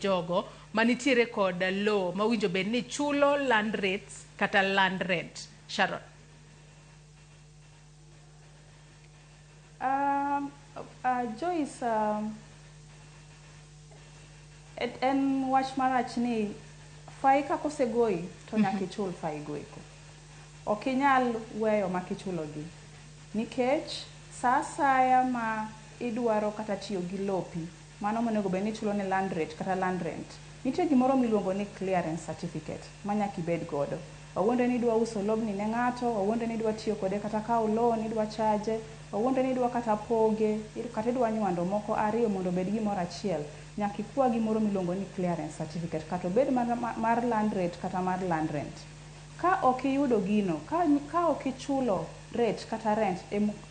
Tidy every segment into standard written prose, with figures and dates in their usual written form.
jogo manitiere kod lowo ma owinjo bed ni chulo land rates kata land rent? Sharon. Joyce, en wach marach ni fai kaka osegoyi to nyaka ichul fai go eko. Ok inyal weyo mak ichulogi nikech sa asaya ma idwaro kata tiyo gi lopi, mano monego bed ni ichulo ne land rate kata land rent, nitie gimoro miluongo ni clearance certificate ma nyaka ibed godo. Wawuondre ni idwa uso lobni ne ng'ato, wawuondre ni idwa tiyo kode kata kawo loan, idwa charge, wawuondre ni idwa kata poge, kata idwa nywando moko ariyo mondo obed gimoro achiel, nyaka ikwa gimoro miluongo ni clearance certificate, kata obed mar land rate kata mar land rent. Ka ok iyudo gino, ka ok ichulo rate kata rent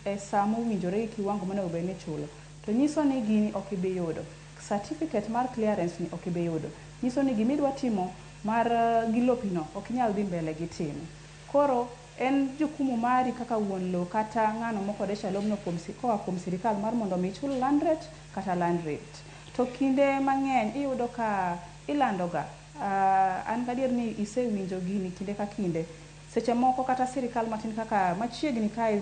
e sa mowinjore gi kiwango monego bed ni ichulo, to nyiso ni gini ok ibi yudo. Certificate mar clearance ni ok ibi yudo. Nyiso ni gimidwa timo mar gi lopino ok inyal dhi mbele gi time. Koro en jukumu mari kaka wuon lowo kata ng'ano mokodesha lobno kuom koa kuom sirikal mar mondo mi ichul land rate kata land rent. To kinde mang'eny iyudo ka ilandoga, an gadier ni isewinjo gini kinde ka kinde. Seche moko kata sirikal matin kaka machiegni kae,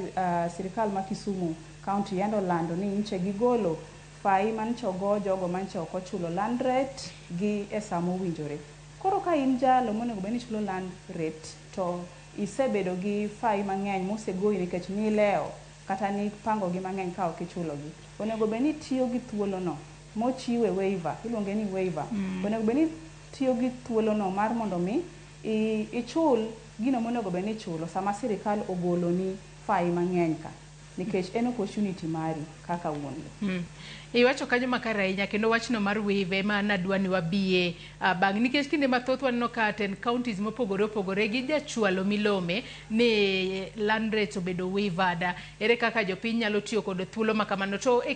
sirikal ma Kisumu County yande olando ni nyiche gigolo fai manyiche ogo jogo manyiche ok ochulo land rate gi e sa mowinjore. Koro ka in jalo monego bed ni ichulo land rate to isebedo gi fai mang'eny mosegoyi nikech nilewo kata nipango gi mang'eny ka ok ichulogi, onego bed ni itiyo gi thuolono mochiwe waiver, iluonge ni waiver. Onego bed ni itiyo gi thuolono mar mondo mi ichul gino monego bed ni ichulo sama sirikal ogoloni fai mang'eny ka, nikech en opportunity mari kaka wuon lowo. Iwacho kanyo makare ahinya kendo wachno mar waiver ema nadwa ni wabiye bang' nikech kinde mathoth waneno ka ten counties mopogore opogore gi jachwalo milome ni land rates obedo waived. Ere kaka jopiny nyalo tiyo kod thuolo ma kamano to e